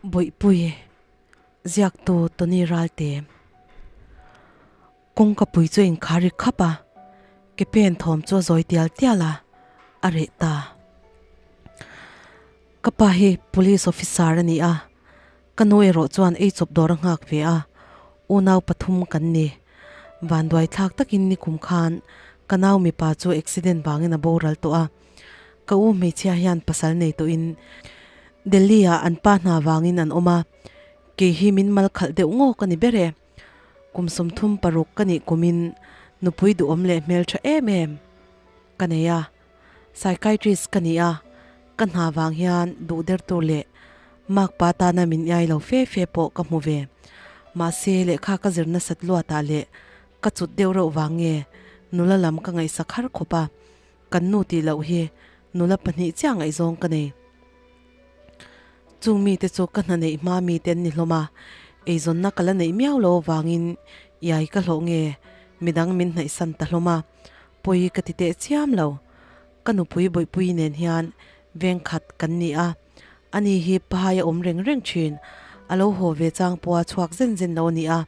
Bawihpui, ziaktu Tony Ralte. Kawngka pui chu a inkhar ri khap a, ke pen thawm chu a zawi tial tial a, a reh ta. Ka pa hi police officer a ni a, ka nu erawh chuan eichawp dawr a nghak ve a, unau pathum kan ni. Vanduai thlak takin nikum khan ka nau mipa chu accident vangin a boral tawh a, ka u hmeichhia hian pasal nei tawhin Delhi ah an pa hna vangin an awm a, kei hi min mal khalh deuh ngawk a ni ber e. Kum 36 ka nih kumin nupui duhawm leh hmeltha em em ka nei a, psychiatrist ka ni a, ka hna vang hian duh der tur leh makpa tana min iai lo fe fe pawh ka hmu ve. Mahse lehkha ka zir nasat luatah leh ka cut deuh reuh vang nge nula lam ka ngaihsak har khawp a, kan nu tih loh hi nula pahnih chiah ngaihzawng ka nei. Chung mite chu ka hna neih hma mite an ni hlawm a, eizawnna ka la neih miau lo avangin iai ka hlawh nge midang min hnaihsan ta hlawm a, pawi ka ti teh chiam lo. Ka nupui Bawihpui nen hian veng khat kan ni a, ani hi pahaia awm reng reng thin, a lo haw ve chang pawha chhuak zen zen lo a ni a,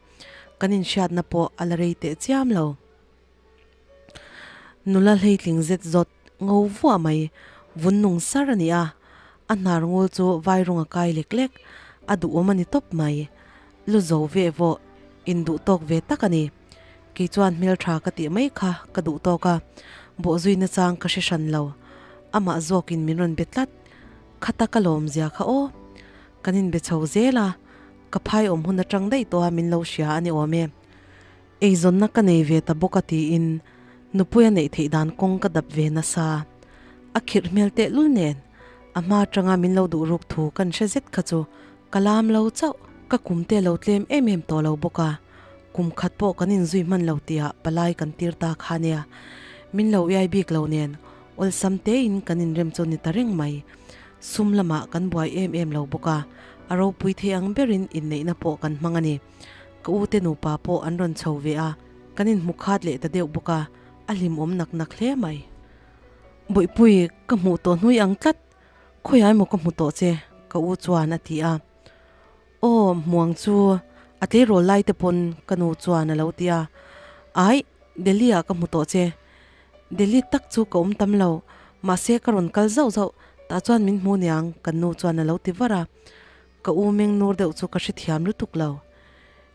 kan inhriatna pawh a la rei teh chiam lo. Nula hleitling zet zawt ngo vuah mai, vun nung sar a ni a, a hnar ngul chu vai rawng a kai lek lek, a duhawm a ni tawp mai. Lu zo veh vawh, induh tawk ve tak a ni. Kei chuan hmeltha ka tih mai kha ka duh tawk a, bawhzui nachang ka hre hran lo. Amah zawkin min rawn be tlat, khata ka lawmzia kha aw. Kan inbe chho zel a, ka phai awm hun atang daih tawha min lo hria a ni awm e. Eizawnna ka nei ve ta bawk a tiin nupui a neih theih dan kawng ka dap ve nasa. A khirh hmel tehlul nen a hma atanga min lo duh ruk thu kan hre zet kha chu ka lam lo chauh. Ka kum te lo tlem em em tawh lo bawk a, kum khat pawh kan inzui hman lo tihah palai kan tir ta kha nia. Min lo iai bik lo nen awlsam tein kan inrem chu ni ta reng mai. Sum lamah kan buai em em lo bawk a, a ropui thei ang berin inneihna pawh kan hmang a ni. Ka u te nupa pawh an rawn chho ve a, kan inhmu khat leh ta deuh bawk a, a hlimawm nak nak hle mai. Bawihpui, ka hmuh tawh hnui ang tlat, khawiah emaw ka hmu tawh che, ka u chuan a ti a. Aw, hmuang chu a tleirawl lai te pawn ka nu chuan a lo ti a. Aih, Delhi ah ka hmu tawh che. Delhi tak chu ka awm tam lo, mahse ka rawn kal zauh zauh, tah chuan min hmu niang, kan nu chuan a lo ti var a. Ka u meng nur deuh chu ka hrethiam lutuk lo.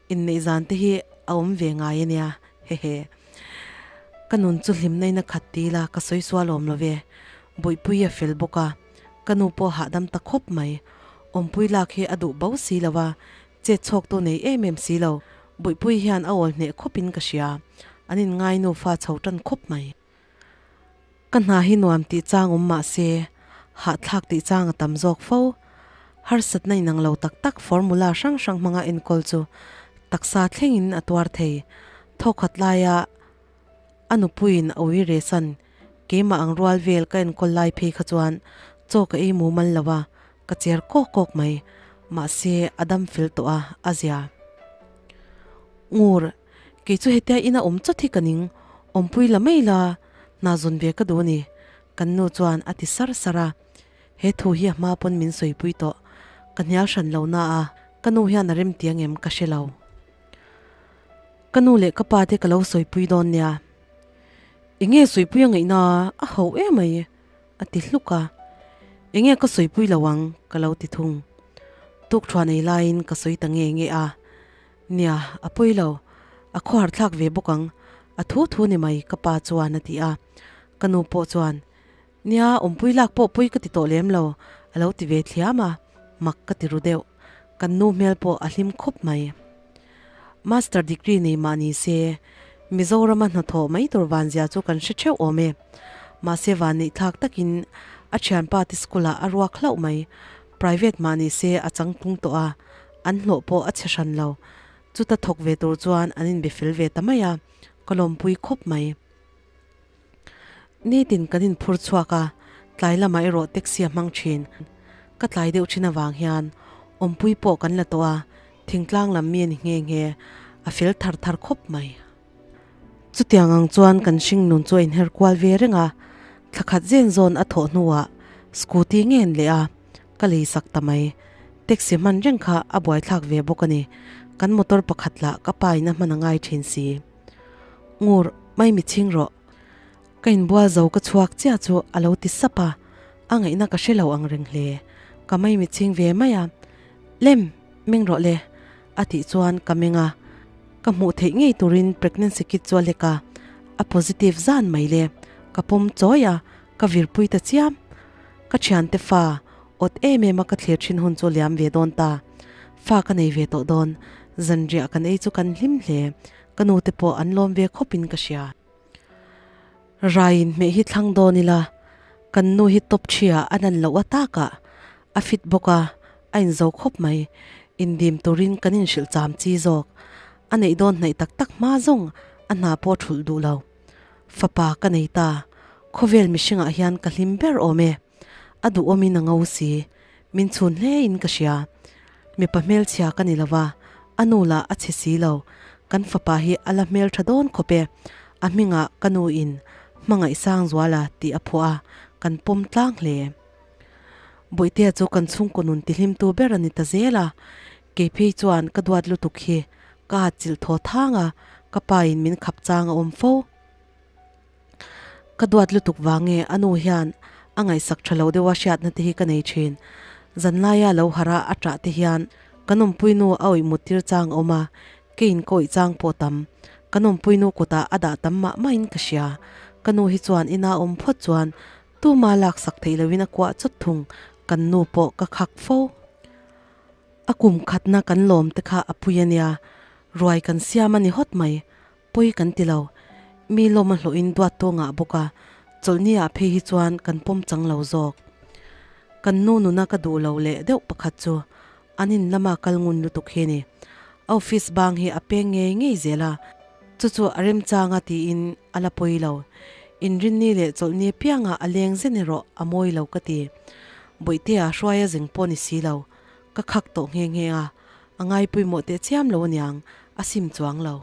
Inneih zan te hi a awm ve ngai a nia, hehe. Ka nun chu hlimna in a khat ti ila ka sawi sual awm lo ve. Bawihpui a fel bawk a, ka nu pawh hahdam ta khawp mai. Awmpui lak hi a duh bo si lo a, chet chhawktu nei em em si lo. Bawihpui hian a awl hneh khawpin ka hria. An inngai nufa chho tan khawp mai. Ka hna hi nuam tih chang awm mah se, hahthlak tih chang a tam zawk fo. Harsatna inang lo tak tak formula hrang hrang hmanga enkawl chu taksa thlengin a tuar thei. Thawkhat laia a nupuiin a ui resan keimah ang rual vel ka enkawl lai phei kha chuan chaw ka ei mumal lo a, ka cher kawk kawk mai. Mahse, a dam fel tawh a, a zia. Ngur. Kei chu hetia ina awm chawt hi ka ning, awmpui la mai la, hna zawn ve ka duh a ni, kan nu chuan a ti sar sar a. He thu hi a hma pawn min sawipui tawh, ka hnial hran lo na a, ka nu hian a rem ti angem ka hre lo. Ka nu leh ka pa te ka lo sawipui dawn nia. Enge sawipui a ngaihna a ho emai a ti hluk a. Enge ka sawipui lo ang ka lo ti thung. Tukthuan ei laiin ka sawi ta nge nge a. Nia, a pawi lo. A khawhar thlak ve bawk ang. A thu thu ni mai, ka pa chuan a ti a. Ka nu pawh chuan, Nia, awmpui lak pawh pawi ka ti tawh lem lo, a lo ti ve thliam a, mak ka ti ru deuh. Kan nu hmel pawh a hlim khawp mai. Master degree nei mah ni se, Mizorama hnathawh mai tur vanzia chu kan hre theuh awm e. Mahse vanneih thlak takin a thianpa te school-ah a ruak hlauh mai. Private mah ni se a changtlung tawh a, An hlawh pawh a chhe hran lo. Chuta thawk ve tur chuan an inbe fel ve ta mai a, ka lawmpui khawp mai. Nitin kan inphur chhuak a, tlai lamah erawh taxi a hmang thin. Ka tlai deuh thin avang hian awmpui pawh kan la tawh a, thingtlang lam mi a ni nghe nghe, a fel thar thar khawp mai. Chutiang ang chuan kan hringnun chu a inher kual ve reng a, thla khat zen zawn a thawh hnuah scooty ngen leh a, ka lei sak ta mai. Taxi hman reng kha a buaithlak ve bawk a ni. Kan motor pakhat lah ka pa in a hman a ngai thin si. Ngur, mai mi chhing rawh. Ka inbual zo ka chhuak chiah chu a lo ti sap a, a ngaihna ka hre lo ang reng hle. Ka mai mi chhing ve mai a, Lem, meng rawh le, a tih chuan ka meng a. Ka hmuh theih ngei turin pregnancy kit chu a lek a, a positive zan mai le. Ka pawm chawi a, ka virpui ta chiam. Ka thiante fa awt em em a ka thlir thin hun chu liam ve dawn ta. Fa ka nei ve tawh dawn, zanriah kan ei chu kan hlim hle. Ka nu te pawh an lawm ve khawp in ka hria. Raiin hmeh hi thlang dawn ila, kan nu hi top ṭhia a nan loh atakah a fit bawk a, a inzo khawp mai. Indim turin kan inhrilh cham chi zawk. A neih dawn hnaih tak tak hma zawng a hna pawh thulh duh lo. Fapa ka nei ta, khawvel mihringah hian ka hlim ber awm e. A duhawmin a ngo si, min chhun hlein ka hria. Mipa hmelchhia ka ni lova, a nu lah a chhe si lo. Kan fapa hi a la hmeltha dawn khawp e. A hmingah ka nu in Hmangaih Sangzuala tih a phuah a, kan pawm tlang hle. Bawihtea chu kan chhungkaw nun tihlimtu ber a ni ta zel a, kei phei chuan ka duat lutuk hi ka hatchilh thaw thang a, ka pa in min khap chang a awm fo. Ka duat lutuk vang nge a nu hian a ngaihsak tha lo deuha hriatna te hi ka nei thin. Zanlaia lo harh a a ṭah te hian kan awmpui nu a awih mut tir chang a awm a, keiin ka awih chang pawh tam. Kan awmpui nu kutah a dah tam mah mahin ka hria. Ka nu hi chuan ina awm phawt chuan tuma laksak theih loin a kuah chawt thung, kan nu pawh ka khak fo. A kum khatna kan lawm te kha a pui a nia, ruai kan siam a ni hawt mai. Pawi kan ti lo. Mi lawm a hlawhin duat tawh ngah bawk a, chawlhni ah phei hi chuan kan pawm chang lo zawk. Kan nu nuna ka duh lo leh deuh pakhat chu an in lama kal ngun lutuk hi ni. A office bang hi a peng ngei ngei zel a, chu chu a remchanga tiin a la pawi lo. Inrinni leh chawlhni apiangah a leng zen erawh a mawi lo ka ti. Bawihtea hruaia zeng pawh ni si lo. Ka khak tawh nghe nghe a, a ngaipawimawh teh chiam lo aniang, a sim chuang lo.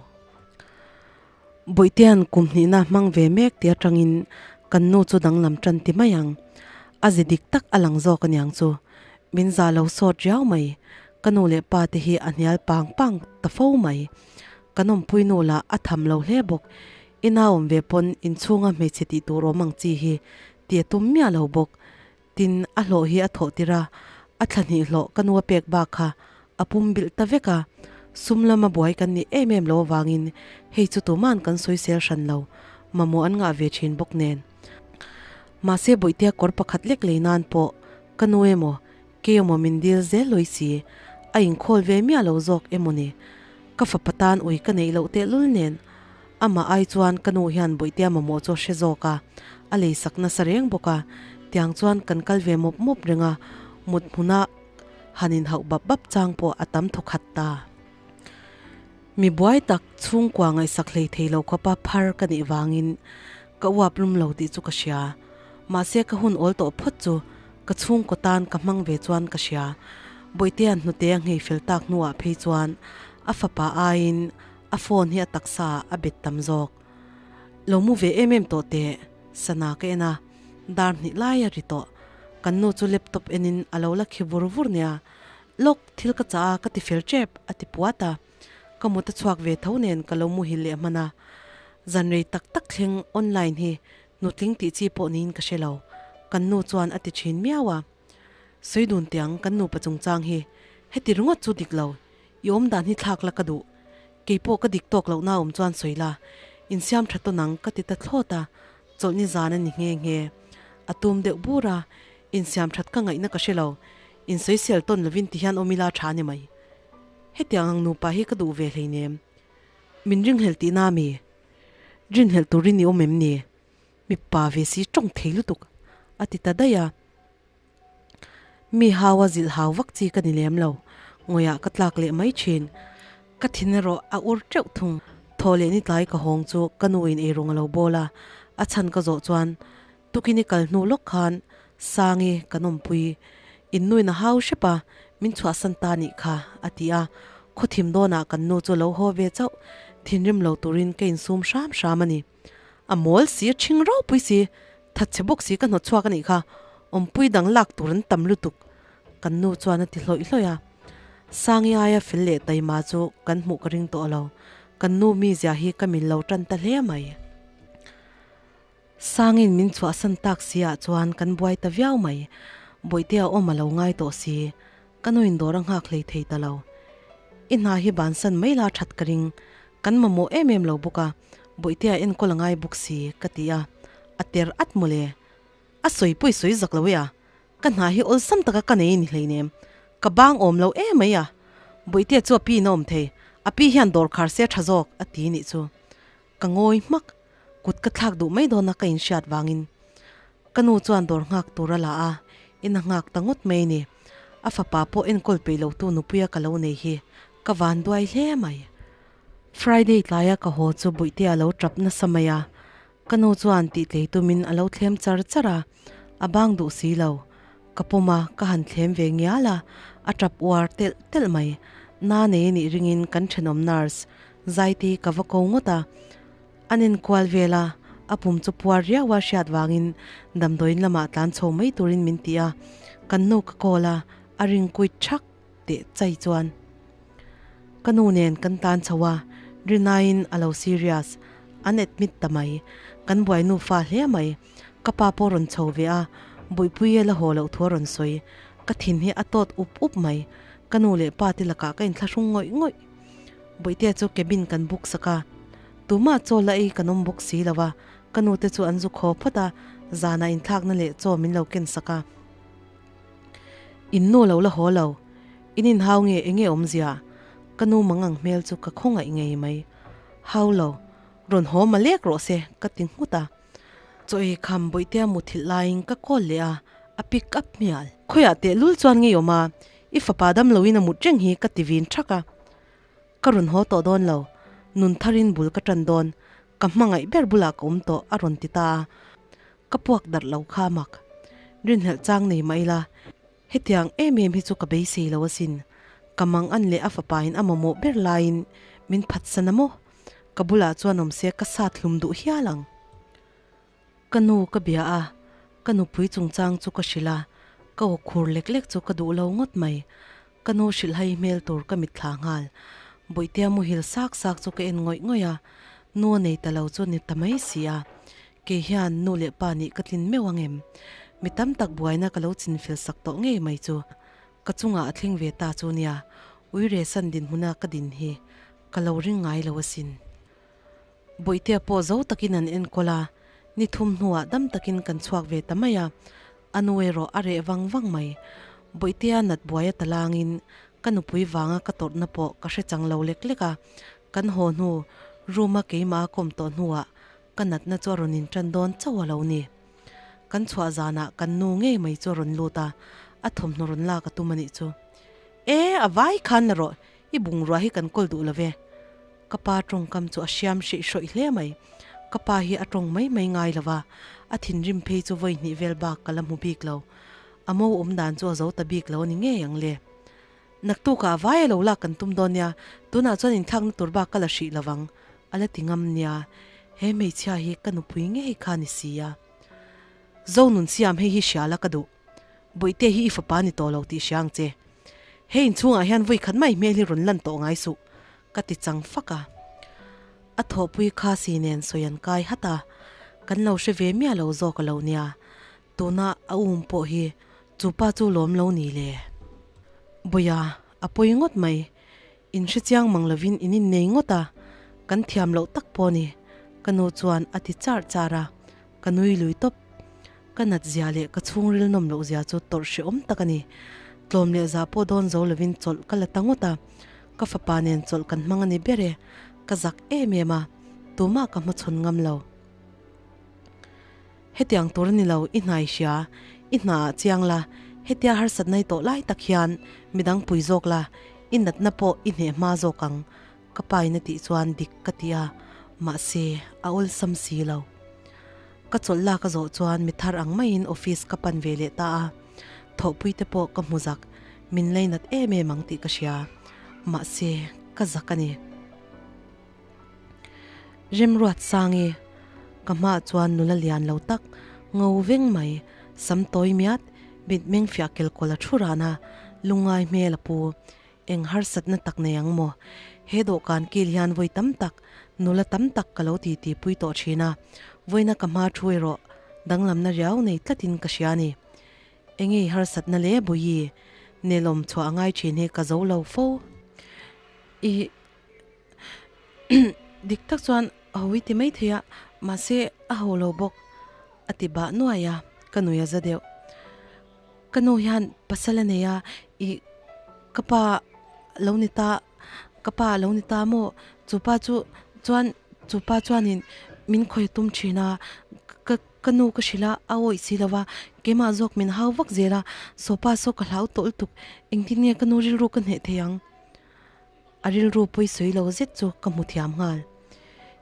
Bawihte-a'n kum hnihna hmang ve mek tih atangin kan nu chu danglam tan ti mai ang. A ze dik tak a lang zawk aniang chu. Min za lo sawt riau mai. Ka nu leh pa te hi a hnial pang pang ta fo mai. Kan awmpui nu lah a tham lo hle bawk. Ina awm ve pawn inchhunga hmeichhe tih tur awm ang chi hi ti a tum miah lo bawk. Tin, a hlawh hi a thawh tir a, a thla hnih hlawh ka nu a pek bak kha a pum bilh ta vek a. Sum lama buai kan nih em em lo avangin hei chu tuman kan sawisel hran lo, mamawh an ngah ve thin bawk nen. Mahse Bawihtea kawr pakhat lek lei nan pawh ka nu emaw kei emaw min dil zel lawi si, a inkhawl ve miah lo zawk emaw ni. Ka fapa tan ui ka neih loh tehlul nen Amah ai chuan ka nu hian Bawihtea mamawh chu a hre zawk a, a lei sak nasa reng bawk a, tiang chuan kan kal ve mawp mawp reng a, mut hmuna han inhauh bap bap chang pawh a tam thaw khat ta. Mi buai tak chhungkua ngaihsak hlei thei lo khawpa phar ka nih vangin ka uap lum lo tih chu ka hria. Mahse ka hun awl tawh phawt chu ka chhungkaw tan ka hmang ve chuan ka hria. Bawihtea hnute a nghei fel tak hnuah phei chuan a fapa aiin A phone hi a taksa ah a bet tam zawk. Lo mu ve em em tawh teh, sana ka en a, dar hnih lai a ri tawh. Kan nu chu laptop enin a lo la khi vur vur nia. Lawk, thil ka chah a, ka ti fel tep, a ti puat a. Ka mut a chhuak ve tho nen ka lo muhil leh hman a. Zan rei tak tak thleng online hi nutling tih chi pawh niin ka hre lo, kan nu chuan a ti thin miau a. Sawi dun tiang kan nupa chungchang hi heti ringawt chu dik lo, I awm dan hi thlak la ka duh. Kei pawh ka dik tawk lohna awm chuan sawi la, insiam tha tawn ang ka ti ta thlawt a, chawlhni zan a ni nghe nghe. A tum deuh bur a, insiam that ka ngaihna ka hre lo, insawisel tawn lovin ti hian awm ila tha ni mai. Hetiang ang nupa hi ka duh ve hleinem. Min ringhlel tihna mi? Rinhlelh turin i awm em ni? Mipa ve si tawng thei lutuk a ti ta daih a. Mi hau a zilh hau vak chi ka ni lem lo, ngawiah ka tlak leh mai thin. Ka thin erawh a ur teuh thung. Thaw leh ni tlai ka hawng chu ka nu in eirawng a lo bawl a, a chhan ka zawh chuan tukin i kal hnu lawk khan Sangi kan awmpui in nuin a hau hrep a, min chhuahsan ta nih kha a ti a, khawthim dawnah kan nu chu lo haw ve chauh, thinrim lo turin ka insum hram hram a ni. A mawl si, a ṭhing ropui si, thatchhe bawk si ka hnawt chhuak a nih kha, awmpui dang lak tur an tam lutuk. Kan nu chuan a ti hlawih hlawih a. Sangi aia fel leh taima chu kan hmuh ka ring tawh lo. Kan nu mizia hi ka mil lo tan ta hle mai. Sangin min chhuahsan tak si ah chuan kan buai ta viau mai. Bawihtea awm a lo ngai tawh si. Ka nu in dawr a nghak hlei thei ta lo. I hna hi bansan mai la that ka ring. Kan mamawh em em lo bawk a, Bawihtea enkawl a ngai bawk si ka ti a. A ter at mawle. A sawi pawh i sawi zak lo e a. Ka hna hi awlsam taka ka nei ni hleinem. Ka bang awm lo em mai a. Bawihtea chu a pi in a awm thei. A pi hian dawr khar se a tha zawk a ti nih chu. Ka ngawi hmak. Kut ka thlak duh mai dawna ka inhriat vangin. Ka nu chuan dawr nghak tur a la a, in a nghak ta ngawt mai ni. A fapa pawh enkawl peih lo tu nupuia ka lo nei hi ka van duai hle mai. Friday tlaia ka haw chu Bawihtea lo tap nasa mai a. Ka nu chuan tih tlei tumin a lo thlem char char a, a bang duh si lo. Ka pawm a, ka han thlem ve ngial a, a tap uar telh telh mai. Na nei anih ringin kan thenawm nurse Zaiti ka va ko ngawt a, an enkual vel a, a pum chu puar riau a hriat vangin damdawiin lamah tlan chho mai turin min ti a, kan nu ka call a, a ring kuit thak teh chai chuan ka nu nen kan tan chho a, rinaiin a lo serious, an admit ta mai, kan buai nufa hle mai, ka pa pawh rawn chho ve a, Buipuia la haw loh thu a rawn sawi, ka thin hi a tawt up up mai, ka nu leh pa te lakah ka inthlahrung ngawih ngawih. Bawihtea chu cabin kan book sak a, tumah chaw la ei kan awm bawk si lo a, ka nu te chu an zu khaw phawt a, zanah inthlakna leh chaw min lo ken sak a. In nu lo la haw lo, in inhau nge enge awmzia? Ka nu mangang hmel chu ka khawngaih ngei mai. Hau lo, rawn haw malek rawh se ka ti nghut a. Chaw ei kham Bawihtea muthilh laiin ka call leh a, a pick up hmial. Khawiah tehlul chuan ngei awm a, i fapa damloin a mut reng hi ka ti vin thak a. Ka rawn haw tawh dawn lo, nun tharin bul ka tan dawn, ka hmangaih ber bulah ka awm tawh a rawn ti ta a. Ka puak darh lo kha mak. Rinhlelh chang nei mah ila, hetiang em em hi chu ka beisei lo asin. Ka mang an leh a fapain a mamawh ber laiin min phatsan a maw? Ka bulah chuan awm se ka sat hlum duh hial ang. Ka nu ka bia a, ka nupui chungchang chu ka hrilh a, ka aw khur lek lek chu ka duh lo ngawt mai. Ka nu hrilhhai hmel tur ka mitthla nghal. Bawihtea muhil sak sak chu ka en ngawih ngawih a, nu a nei ta lo chu ni ta mai si a. Kei hian nu leh pa nih ka tlin meuh ang em? Mi tam tak buaina ka lo chinfel sak tawh ngei mai chu ka chungah a thleng ve ta chu nia, uire san dinhmuna ka din hi ka lo ring ngai lo asin. Bawihtea pawh zo takin an enkawl a, ni thum hnuah dam takin kan chhuak ve ta mai a, a nu erawh a reh vang vang mai. Bawihtea nat buai a ta langin ka nupui vanga ka tawrhna pawh ka hre chang lo lek lek a, kan haw hnu room a keimah a kawm tawh hnuah ka natna chu a rawn intan dawn chauh a lo ni. Kan chhuah zanah kan nu ngei mai chu a rawn lut a, a thawmhnaw rawn lak a tum a nih chu. E, a vai khan la rawh, i bungrua hi kan kawl duh lo ve. Ka pa tawngkam chu a hriam hreih hrawih hle mai. Ka pa hi a tawng mai mai ngai lo va, a thinrim phei chu vawi hnih vel bak ka la hmu bik lo. A mo awm dan chu a zo ta bik lo a ni ngei ang le. Naktukah a vai a lo lak kan tum dawn nia, tunah chuan inthlakna tur bak ka la hrih lo vang, a la ti ngam nia. He hmeichhia hi ka nupui ngei kha ni si a. Zonun siam hei hi hria la ka duh. Bawihte hi i fapa ni tawh lo tih hria ang che. He inchhungah hian vawi khat mai hmel hi rawn lan tawh ngai suh, ka ti chang fak a. A thawhpui kha si nen sawi an kai hat a, kan lo hre ve miah lo zawk a lo nia. Tuna a um pawh hi chu pa chu lawm lo ni le. Bawia, a pawi ngawt mai. In hre chiang mang lovin in innei ngawt a, kan thiam loh tak pawh ni, ka nu chuan a ti char char a, ka nui lui tawp. Ka nat zia leh ka chhungril nawm loh zia chu tawrh hrehawm tak a ni. Tlawm leh zah pawh dawn zo lovin chawlh ka la ta ngawt a, ka fapa nen chawlh kan hmang a ni ber e, ka zak em em a, tumah ka hmachhawn ngam lo. Hetiang tur a ni lo, i hnai hria, i hna ah chiang la, hetia harsat nai tawh lai tak hian midang pui zawk la, i natna pawh i hneh hma zawk ang, ka pa in a tih chuan dik ka ti a, mahse a awlsam si lo. Ka chawlh lak a zawh chuan mi thar ang maiin office ka pan ve leh ta a, thawhpui te pawh ka hmu zak, min leinat em em ang tih ka hria, mahse ka zak a ni. Remruat Sangi, Ka hmaah chuan nula lian lo tak, ngo veng mai, sam tawi miat, Mitmeng fiah kelkawl a thu ran a, lungngai hmel a pu. Eng harsatna tak nei ang maw? He dawhkan kil hian vawi tam tak, nula tam tak ka lo titi pui tawh thin a, vawiina ka hma thu erawh danglamna riau nei tlatin ka hria a ni. Enge i harsatna le Bawihi? Nelawm chhuah a ngai thin hi ka zo lo fo. I dik tak chuan a ho i ti mai thei a, mahse a ho lo bawk a ti bah nuai a, ka nui a za deuh. Ka nu hian pasal a nei a, i ka pa lo ni ta, ka pa lo ni ta maw? Chu pa chu chuan chu pa chuanin min khawi tum thin a, ka ka nu ka hrilh a, a awih si lo va, keimah zawk min hau vak zel a, saw pa saw ka hlau tawh lutuk, engtin nge ka nu rilru ka hneh thei ang? A rilru pawi sawi lo zet chu ka hmu thiam nghal.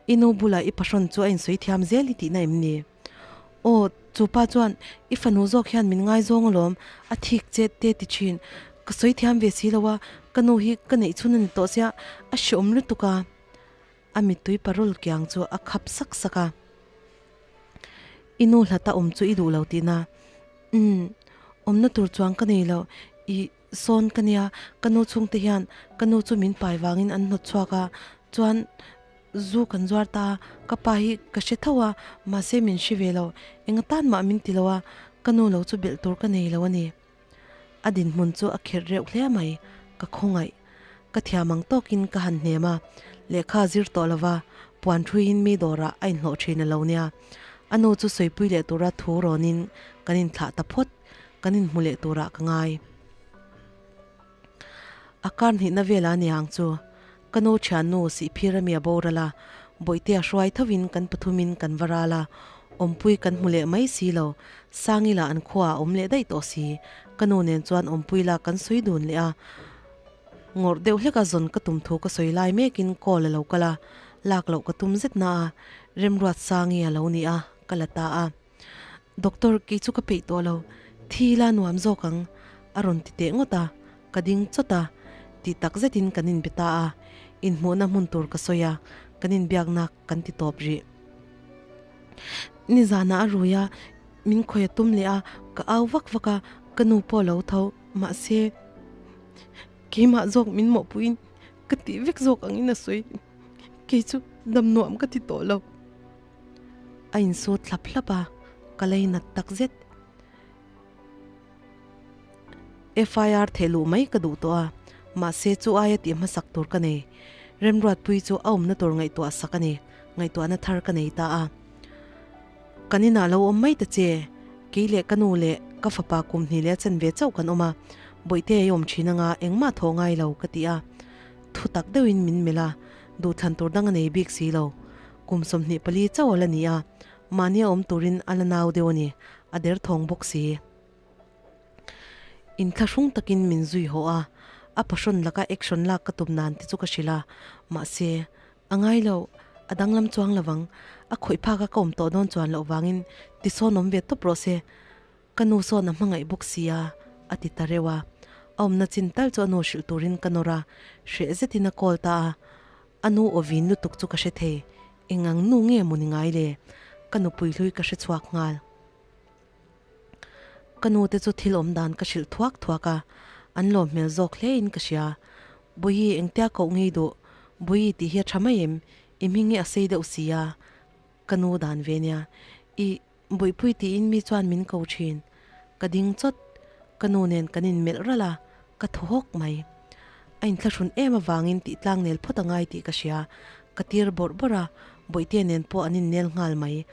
I nu bulah i pahrawn chu a insawi thiam zel i tihna em ni? Aw, chu pa chuan i fanu zawk hian min ngaizawng alawm, a thik che te ti thin. Ka sawi thiam ve si lo a, ka nu hi ka neih chhun a ni tawh sia, a hreawm lutuk a. A mittui parul kiang chu a khap sak sak a. I nu hlata awm chu i duh lo tihna? Umm, awmna tur chuang ka nei lo, i. Sawn ka nia, ka nu chhungte hian ka nu chu min pai vangin an hnawt chhuak a, chuan zu kan zuar ta a, ka pa hi ka hre tho a, mahse min hre ve lo, eng atan mah min ti lo a, ka nu lo chu belh tur ka nei lo a ni. A dinhmun chu a kherh reuh hle mai, ka khawngaih. Ka thiam ang tawkin ka han hnem a, lehkha a zir tawh lova, puan thuiin mi dawrah a inhlawh thin a lo nia. A nu chu sawipui leh tura thu rawnin kan inthlah ta phawt. Kan inhmu leh turah ka ngai. A kar hnihna vela a niang chu ka nu thiannu Sihphir ami a boral a, Bawihtea hruai thovin kan pathumin kan va ral a, awmpui kan hmu leh mai si lo, Sangila an khua a awm leh daih tawh si, ka nu nen chuan awmpui la kan sawi dun leh a, ngawrh deuh hleka zawn ka tum thu ka sawi lai mekin call a lo kal a, lak loh ka tum zet na a, Remruat Sangi a lo ni a, ka la ta a. Doctor, kei chu ka peih tawh lo, thi ila nuam zawk ang, a rawn ti teh ngawt a, ka ding chawt a, tih tak zetin kan inbe ta a, inhmuhna hmun tur ka sawi a, kan inbiakna kan ti tawp rih. Nizanah a rui a, min khawi a tum leh a, ka au vak vak a, ka nu pawh a lo tho, mahse keimah zawk min mawhpuiin ka tih vek zawk angin a sawi, kei chu dam nuam ka ti tawh lo. A insut hlap hlap a, ka lei nat tak zet. FIR theh luh mai ka duh tawh a, mahse chu aia tih hmasak tur ka nei. Remruatpui chu a awmna tur ngaihtuah sak a ni, ngaihtuahna thar ka nei ta a. Kan inah lo awm mai ta che, kei leh ka nu leh ka fapa kum hnih leh a chen ve chauh kan awm a, Bawihte ei awm thin anga engmah thawh ngai lo ka ti a. Thu tak deuhin min melh a, duhthlan tur dang a nei bik si lo. Kum 24 chauh a la ni a, mahni a awm turin a la nau deuh a ni, a der thawng bawk si. Inthlahrung takin min zui haw a, a pahrawn laka action lak ka tum nan te chu ka hrilh a, mahse, a ngai lo, a danglam chuang lovang, a khawih phaka ka awm tawh dawn chuan loh vangin tisawn awm ve tawp rawh se, Ka nu sawn a hmangaih bawk sia, a ti ta reuh a. A awmna chin tal chu a nu hrilh turin ka nawr a, hreh zetin a call ta a. A nu aw vin lutuk chu ka hre thei, eng ang nu nge maw ni ngai le? Ka nupui hlui ka hre chhuak nghal. Ka nu te chu thil awm dan ka hrilh thuak thuak a, an lawm hmel zawk hle in ka hria. Bawihi engtia koh ngei duh? Bawihi tih hi a tha mai em? I hming hi a sei deuh sia, ka nu dan ve nia. I. Buipui tiin mi chuan min ko thin. Ka ding chawt, ka nu nen kan inmelh ralh a, ka thaw hawk mai. A inthlahrun em avangin tih tlang nel phawt a ngai tih ka hria. Ka tir bawrh bawrh a, Bawihtea nen pawh an innel nghal mai.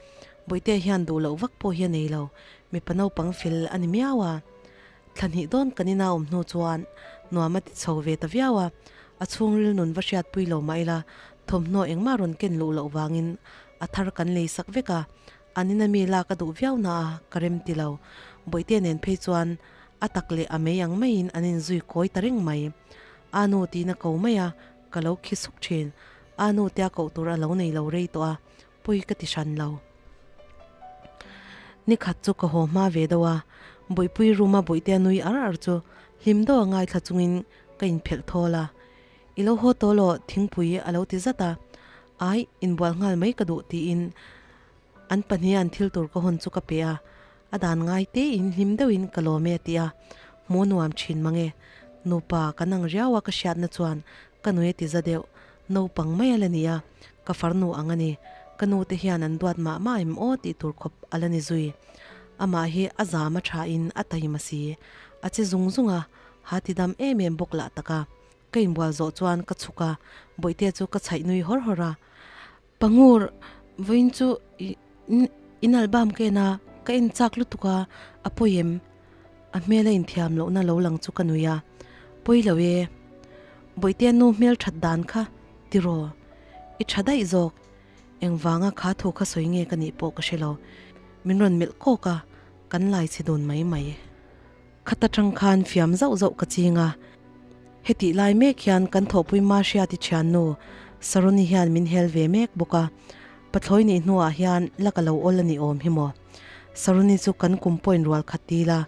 Bawihtea hian duh loh vak pawh hi a nei lo, mipa naupang fel a ni miau a. Thla hnih dawn kan ina awm hnu chuan nuam a ti chho ve ta viau a, a chhungril nun va hriatpui lo mah ila thawmhnaw engmah rawn ken luh loh vangin a thar kan lei sak vek a, An ina mi lak a duh viau na a, ka rem ti lo. Bawihtea nen phei chuan a tak leh a mei ang maiin an inzui kawi ta reng mai. A nu tiin a ko mai a, ka lo khi suk thin. A nu tia koh tur a lo nei lo rei tawh a, pawi ka ti hran lo. Nikhat chu ka haw hma ve deuh a, Bawihpui room a Bawihtea nui ar ar chu hlim deuh a ngaithla chungin ka inphelh thawl a. I lo haw tawh law thingpui a lo ti zat a, Ai, inbual nghal mai ka duh tiin an pahnih an thil tur ka hawn chu ka pe a. A dan ngai te in hlim deuhin ka lawm e a ti a, hmuh nuam thin mang e. Nupa kan ang riau a ka hriatna chuan ka nui a ti za deuh. Naupang mai a la ni a, ka farnu ang a ni. Ka nu te hian an duat mah mah em aw tih tur khawp a la ni zui. Amah hi a zam a tha in a taima si. A che zung zung a, ha ti dam em em bawk lah tak a. Ka inbual zawh chuan ka chhuk a, Bawihtea chu ka chhaih nui hawr hawr a. Pangur, vawiin chu in album ka en a, ka en chak lutuk a, a pawi em? A hmel a inthiam lohna lo lang chu ka nui a, Pawi lo e, Bawihtea nu hmel that dan kha tiraw, i tha daih zawk, engvanga kha thu kha sawi nge ka nih pawh ka hre lo, min rawn melh kawk a, kan lai chhe dun mai mai. Khat atang khan fiam zauh zauh ka ching a, hetih lai mek hian kan thawhpui Mahriati thiannu Saroni hian min hel ve mek bawk a, pathlawi nih hnuah hian la ka lo awl a ni awm hi maw. Saroni chu kan kum point rual khat ti la,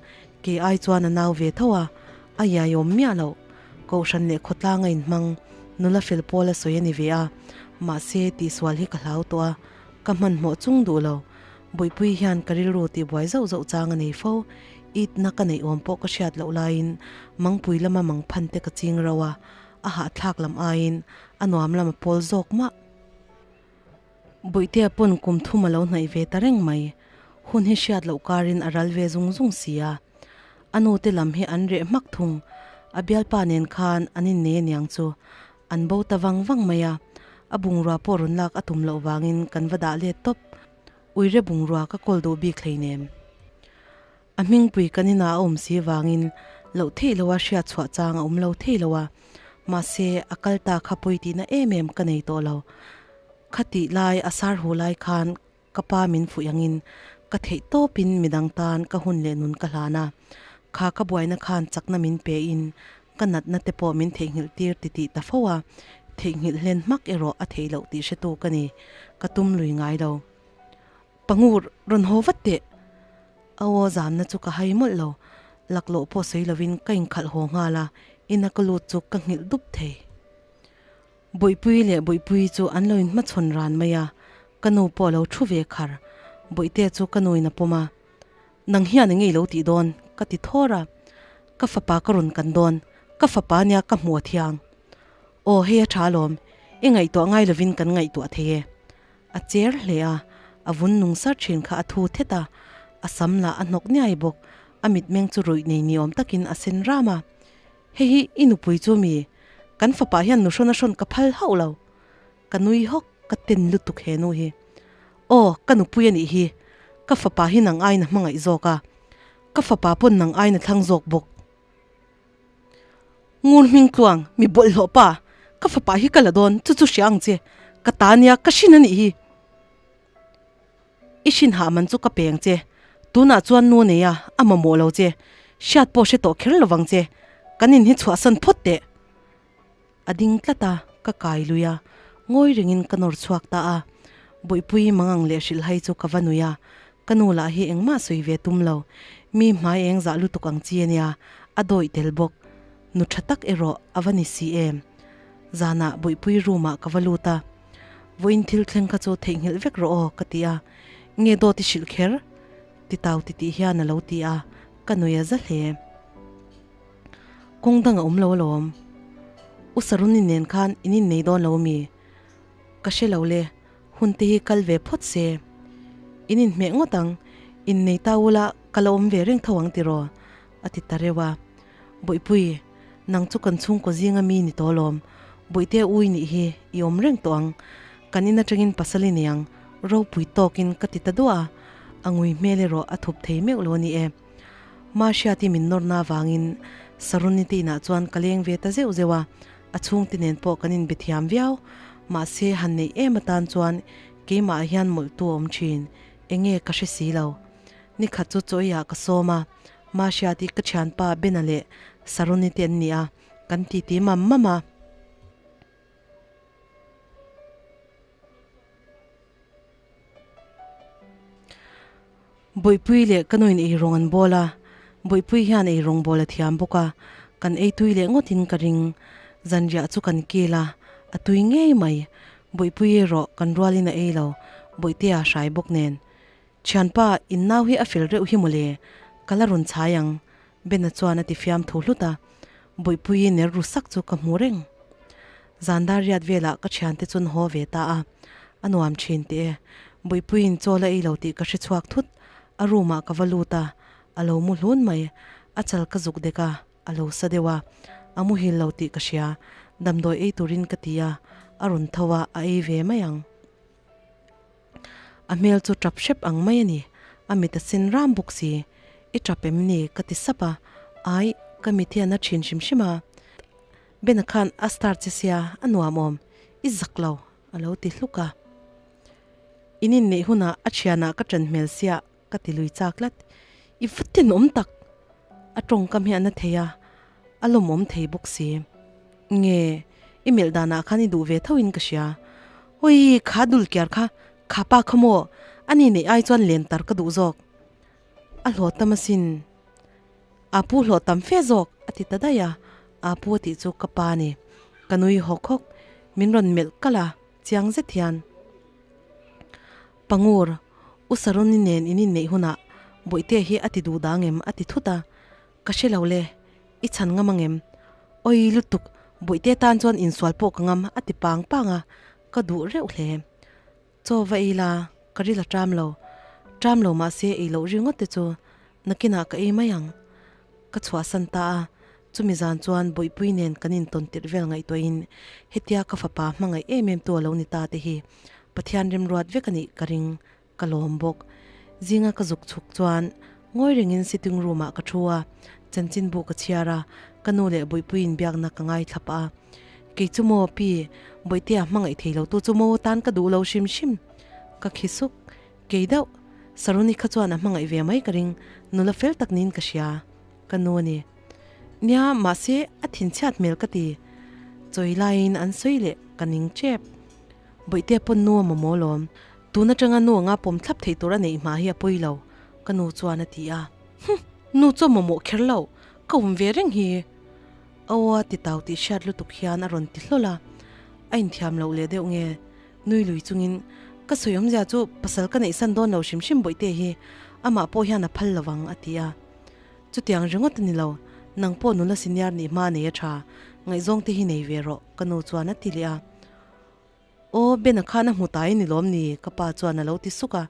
kei ai chuan a nau ve tho a, a iaiawm miah loh. Kohhran leh khawtlang a inhmang, nula fel pawl a sawi a ni ve a, mahse tihsual hi ka hlau tawh a, ka hmanhmawh chung duh lo. Buipui hian ka rilru tihbuai zauh zauh chang a nei fo. Itna ka neih awm pawh ka hriat loh laiin mangpui lama mangphan te ka ching rauh a, a hahthlak lam aiin a nuam lam a pawl zawk mah. Buihtea pawn kum thum a lo hnaih ve ta reng mai. Hun hi hriat loh karin a ral ve zung zung si a. A nu te lam hi an reh hmak thung. A bialpa nen khan an innei aniang chu. An bo ta vang vang mai a. A bungrua pawh rawn lak a tum loh vangin kan va dah let tawp. Uire bungrua ka kawl duh bik hleinem. A hmingpui kan inah a awm si vangin loh theih loha hriat chhuah chang a awm lo thei lo a, mahse a kal ta kha pawi tihna em em ka nei tawh lo. Khatih lai a sar hu lai khan ka pa min fuih angin ka theih tawpin midang tan ka hun leh nun ka hlan a, kha ka buaina khan chakna min pe in ka natna te pawh min theihnghilh tir ti tih ta fo a, theihnghilh hlen hmak erawh a theih loh tih hretu ka ni, ka tum lui ngai lo. Pangur, rawn haw vat teh! A aw zamna chu ka hai mawlh lo, laklawh pawh sawi lovin ka inkhalh haw nghal a, ina ka lut chu ka nghilh dup thei. Bawihpui leh Bawihpui chu an lo inhmachhawn ran mai a, ka nu pawh a lo thu ve khar. Bawihtea chu ka nuin a pawm a, Nang hian enge i lo tih dawn? ka ti thawr a, Ka fapa ka rawn kan dawn, ka fapa nia ka hmu a thiang. Aw hei a tha alawm, i ngaihtuah ngai lovin kan ngaihtuah thei e. A cher hle a, a vun nung sar thin kha a thu thet a, a sam lah a hnawk niai bawk, a mitmeng chu ruih nei ni awm takin a sen ram a. Hei hi i nupui chu mi? Kan fapa hian nu hrawn a hrawn ka phal hauh lo. Ka nui hawk, ka ten lutuk he nu hi. Aw, ka nupui a nih hi. Ka fapa hi nang aiin a hmangaih zawk a. Ka fapa pawn nang aiin a thlang zawk bawk. Ngur hming tluang, mi bawlhhlawh pa, ka fapa hi ka la dawn, chu chu hria ang che. Ka ta nia, ka hrin a nih hi. I hrin hah man chu ka peng che. Tunah chuan nu nei a, a mamawh lo che. Hriat pawh hre tawh kher lovang che. Kan in hi chhuahsan phawt teh. A ding tlat a, ka kai lui a, ngawi rengin ka nawr chhuak ta a. Bawihpui mangang leh hrilhhai chu ka va nui a, ka nu lah hi engmah sawi ve tum lo. Mi hmai eng zah lutuk ang chi a nia, a dawih tel bawk. Nu tha tak erawh a va ni si em. Zanah Bawihpui room ah ka va lut a, Vawiin thil thleng kha chu theihnghilh vek rawh aw ka ti a, Nge dawt i hrilh kher? Ti tau titih hian a lo ti a, ka nui a za hle. Kawng dang a awm lo alawm. U Saruni nen khan in innei dawn lo mi? Ka hre lo le, hun te hi kal ve phawt se. In inhmeh ngawt ang, innei ta ula ka la awm ve reng tho ang tiraw? a ti ta reuh a. Bawihpui, nang chu kan chhungkaw zinga mi ni tawh alawm. Bawihte ui nih hi i awm reng tawh ang. Kan in atangin pasal i nei ang, ropui tawkin ka ti ta duah a. A ngui hmel erawh a thup thei meuh lo a ni e. Mahriati min nawrna avangin Saruni te inah chuan ka leng ve ta zeuh zeuh a, a chhungte nen pawh kan inbe thiam viau. Mahse, han neih em atan chuan keimah ah hian mawlhtu a awm thin, enge ka hre si lo. Nikhat chu chaw eiah ka sawm a, Mahriati ka thianpa Bena leh Saruni te an ni a, kan titi mam mam a. Bawihpui leh ka nuin eirawng an bawl a, Bawihpui hian eirawng bawl a thiam bawk a, kan ei tui leh ngawtin ka ring. Zanriah chu kan kil a, a tui ngei mai. Bawihpui erawh kan rualin a ei lo, Bawihtea hrai bawk nen. Thianpa, in nau hi a fel reuh hi mawle, ka la rawn chhai ang, Bena chuan a ti fiam thu hlut a, Bawihpuii ner ru sak chu ka hmu reng. Zandar riat velah ka thiante chuan haw ve ta a, a nuam thin teh e. Bawihpuiin chaw la ei lo tih ka hre chhuak thut, a room ah ka va lut a, a lo mu hlun mai, a chal ka zuk dek a, a lo sa deuh a, a muhil lo tih ka hria, damdawi ei turin ka ti a, a rawn tho a, a ei ve mai ang. A hmel chu tap hrep ang mai a ni, a mit a sen ram bawk si. I tap em ni? ka ti sap a, Ai, ka mit hi a na thin hrim hrim a, Bena khan a star che sia, a nuam awm, i zak lo, a lo ti hluk a. In inneih hunah a thianah ka ṭan hmel sia ka ti lui chak tlat, I va tenawm tak! A tawngkam hi a na thei a, a lawmawm thei bawk si. Nge, i melh danah khan i duh ve tho in ka hria. Awii, kha dul kiar kha, kha pa kha maw? Ani neih ai chuan len tar ka duh zawk. A hlawh tam asin. A pu hlawh tam fe zawk, a ti ta daih a. A pu a tih chu ka pa a ni. Ka nui hawk hawk, min rawn melh kalh a, chiang zet hian. Pangur, U Saroni nen in inneih hunah Bawihtea hi a ti duh dang em? a ti thut a, Ka hre lo le, i chhan ngam angem? Awi lutuk, Bawihtea tan chuan insual pawh ka ngam a ti pang pang a, ka duh reuh hle. Chaw va ei la, ka ril a ṭam lo. Ṭam lo mahse ei loh ringawt te chu nakinah ka ei mai ang. Ka chhuahsan ta a, chumi zan chuan Bawihpui nen kan intawn tirh vel ngaihtuahin hetia ka fapa hmangaih em em tu a lo ni ta te hi Pathian remruat vek a nih ka ring, ka lawm bawk. Zinga ka zuk chhuk chuan ngawi rengin sitting room ah ka thu a, chanchinbu ka chhiar a, ka nu leh Bawihpuiin biakna ka ngaithlap a. Kei chu maw pi, Bawihtea hmangaih thei lo tu chu maw tan ka duh lo hrim hrim. Ka khi suk. Kei deuh, Saruni kha chuan a hmangaih ve mai ka ring, nula fel tak niin ka hria. Ka nu a ni. Nia, mahse, a thinchhiat hmel ka ti. Chawi laiin an sawi leh ka ning tep. Bawihtea pawn nu a mamawh lawm. Tun atanga nu anga pawm thlap theih tur a neih hma hi a pawi lo, ka nu chuan a ti a. Huh! Nu chu a mamawh kher lo, ka awm ve reng hi. Aw a ti tau tih hriat lutuk hian a rawn ti hlawl a. A inthiam loh leh deuh nge? Nui lui chungin, Ka sawi awmzia chu pasal ka neihsan dawn lo hrim hrim bawihte hi amah pawh hian a phal lo vang, a ti a. Chutiang ringawt a ni lo, nang pawh nula senior nih hma nei a tha, ngaihzawng te hi nei ve rawh, ka nu chuan a ti leh a. Aw, Bena khan a hmu tai ni lawm ni? ka pa chuan a lo ti suk a.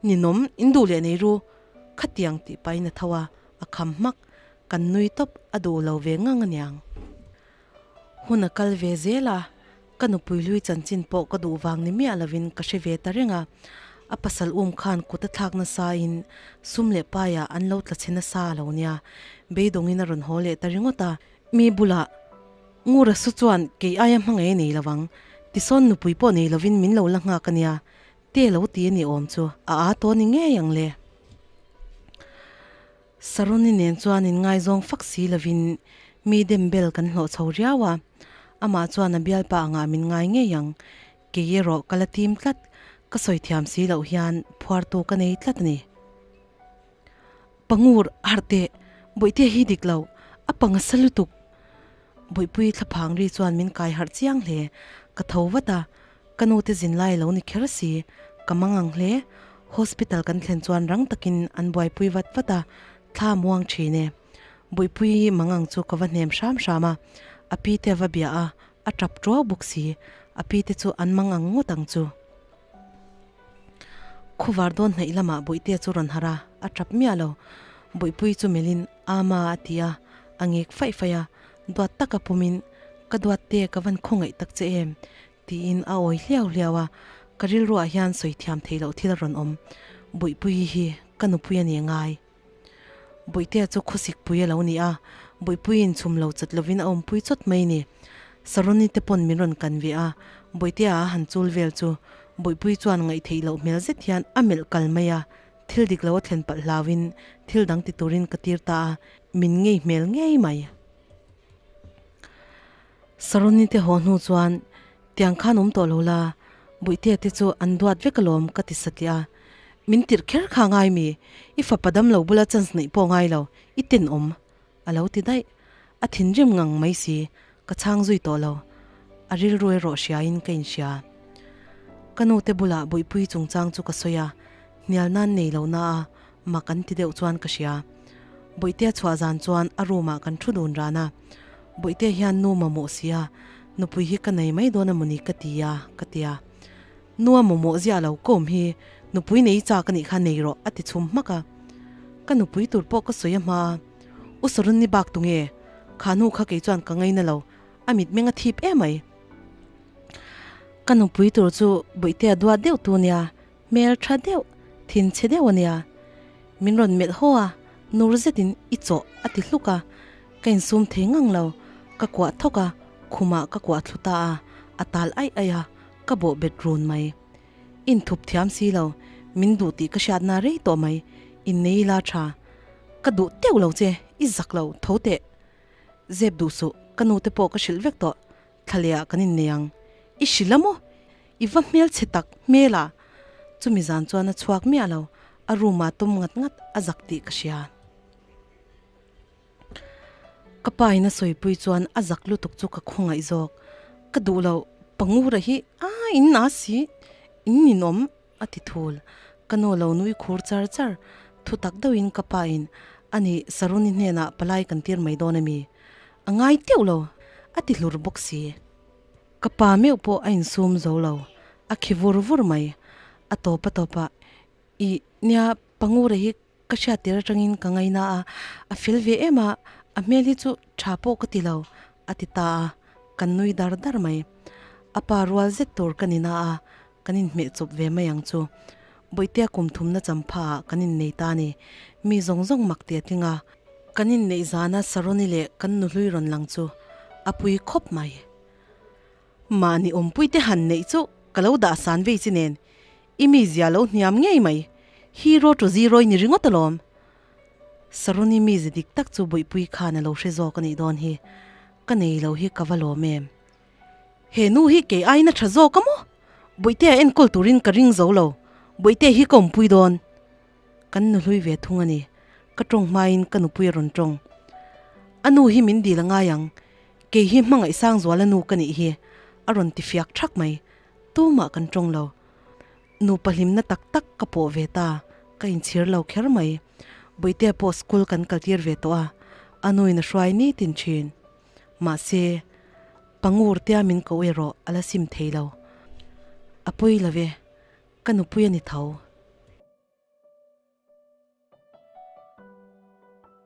Ninawm, in duh leh nei ru, khatiang tih pahin a tho a, a kham hmak, kan nui tawp, a duh lo ve ngang aniang. Hun a kal ve zel a, ka nupui hlui chanchin pawh ka duh vang ni miah lovin ka hre ve ta reng a. A pasal um khan kut a thlak nasa in sum leh paiah an lo tla chhe nasa a lo nia, beidawngin a rawn haw leh ta ringawt a. Mi bulah Ngura su chuan kei aia hmangaih a nei lo ang, tisawn nupui pawh nei lovin min lo la nghak a nia, te lo ti a ni awm chu a aa tawh ni ngei ang le. Saroni nen chuan inngaizawng fak si lovin mi dem bel kan hlawh chho riau a, amah chuan a bialpa angah min ngai ngei ang. Kei erawh ka la tim tlat, ka sawi thiam si loh hian phuartu ka nei tlat a ni. Pangur, harh teh, Bawihtea hi dik lo, a pang a sa lutuk. Bawihpui thlaphang ri chuan min kai harh chiang hle, ka tho vat a, Ka nu te zin lai lo ni kher si, ka mang ang hle. Hospital kan thlen chuan rang takin an buaipui vat vat a, thla muang thin e. Buipui mang ang chu ka va hnem hram hram a, a pi te a va bia a, a tap tuau bawk si, a pi te chu an mang ang ngawt ang chu. Khuvar dawn hnaih lamah Buihte chu rawn harh a, a tap miah lo. Buipui chu melhin Ama a ti a, a ngek faih faih a, duat taka pumin, Ka duat te ka van khawngaih tak che em? Tiin a awi hliau hliau a, ka rilruah hian sawi thiam theih loh thil a rawn awm. Buihpuii hi ka nupui a ni ngai. Buihtea chu khawsik pui a lo ni a, Buihpuiin chhum lo chat lovin a awmpui chawt mai ni. Saroni te pawn min rawn kan ve a, Buihtea a han chul vel chu Buihpui chuan ngaihtheih loh hmel zet hian a melh kal mai a, thil dik lo a thlen palh hlauin thil dang ti turin ka tir ta a, min ngei hmel ngei mai. Saroni te haw hnu chuan tiang khan awm tawh lo la, Buihtea te chu an duat vek alawm ka ti satliah a. Min tirh kher kha ngai mi, i fapa damlo bula chance neih pawh ngai lo, i tenawm a lo ti daih. A thinrim ngang mai si, ka chhang zui tawh lo. A rilru erawh hriain ka inhria. Ka nu te bulah Buihpui chungchang chu ka sawi a. Hnial nan nei lo na a, mak an ti deuh chuan ka hria. Bawihtea chhuah zan chuan a room ah kan thu dun ran a. Bawihtea hian nu mamawh si a, nupui hi ka nei mai dawn a mawni ka ti a, ka ti a. Nu a mamawh ziah lo kawm hi nupui nei chak a nih kha nei rawh a ti chhum hmak a. Ka nupui tur pawh ka sawi a hma a, U Sarunni bak tunge? Kha nu kha kei chuan ka ngaina lo, a mitmeng a thip emai. Ka nupui tur chu Bawihtea duat deuh tu nia, hmel tha deuh, thin chhe deuh a nia. Min rawn melh haw a, nur zetin i chawh a ti hluk a, ka insum thei ngang lo, ka kuah thawk a, khumah ka kuah thlu ta a, a tal aih aih a, ka bawh bet run mai. Inthup thiam si lo, min duh tih ka hriatna rei tawh mai, innei ila tha. Ka duh teuh lo che, i zak lo, tho teh. Zep duh suh, ka nu te pawh ka hrilh vek tawh, thla leh ah kan innei ang. I hrilh a maw? I va hmel chhe tak, hmel ah. Chumi zan chuan a chhuak miah lo, a room ah tum ngat ngat a zak tih ka hria. Ka pa in a sawipui chuan a zak lutuk chu ka khawngaih zawk. Ka duh lo, pangura hi a in a si, in ninawm a ti thul. Ka nu lo nui khur char char, thu tak deuhin ka pa in a nih Saruni hnenah palai kan tir mai dawn a mi? A ngai teuh lo, a ti hlur bawk si. Ka pa meuh pawh a insum zo lo, a khi vur vur mai. A tawp a tawp a, I nia pangura hi Ka hriat tir atangin ka ngaina a, a fel ve em a, a hmel hi chu tha pawh ka ti lo, a ti ta a, kan nui dar dar mai. A pa rual zet tur ka ni na a, kan inhmeh chawp ve mai ang chu. Bawihtea kum thumna champha ah kan innei ta a ni. Mi zawng zawng mak ti a tling a. Kan inneih zana Saroni leh kan nuhlui rawn lang chu a pui khawp mai. Mahni awmpuite han neih chu ka lo dah san vei chi nen I mi zia lo hniam ngei mai, hero to zero i ni ringawt alawm. Saruni mi zi dik tak chu Buihpui khan a lo hre zawk a nih dawn hi, ka nei lo hi ka va lawm em. He nu hi kei aiin a tha zawk a maw? Buihtea enkawl turin ka ring zo lo, Buihtea hi ka awmpui dawn. Kan nuhlui ve thung a ni, ka tawng hmain ka nupui a rawn tawng. A nu hi min dil a ngai ang, kei hi hmangaih Sangzuala nu ka nih hi, a rawn ti fiak thak mai. Tumah kan tawng lo. Nupa hlimna tak tak ka pawh ve ta, ka inchhir lo kher mai. Bawihtea pawh school kan kaltir ve tawh a, a nuin a hruai nitin thin. Mahse, Pangur tia min koh erawh a la sim thei lo. A pawi lo e, ka nupui a ni tho.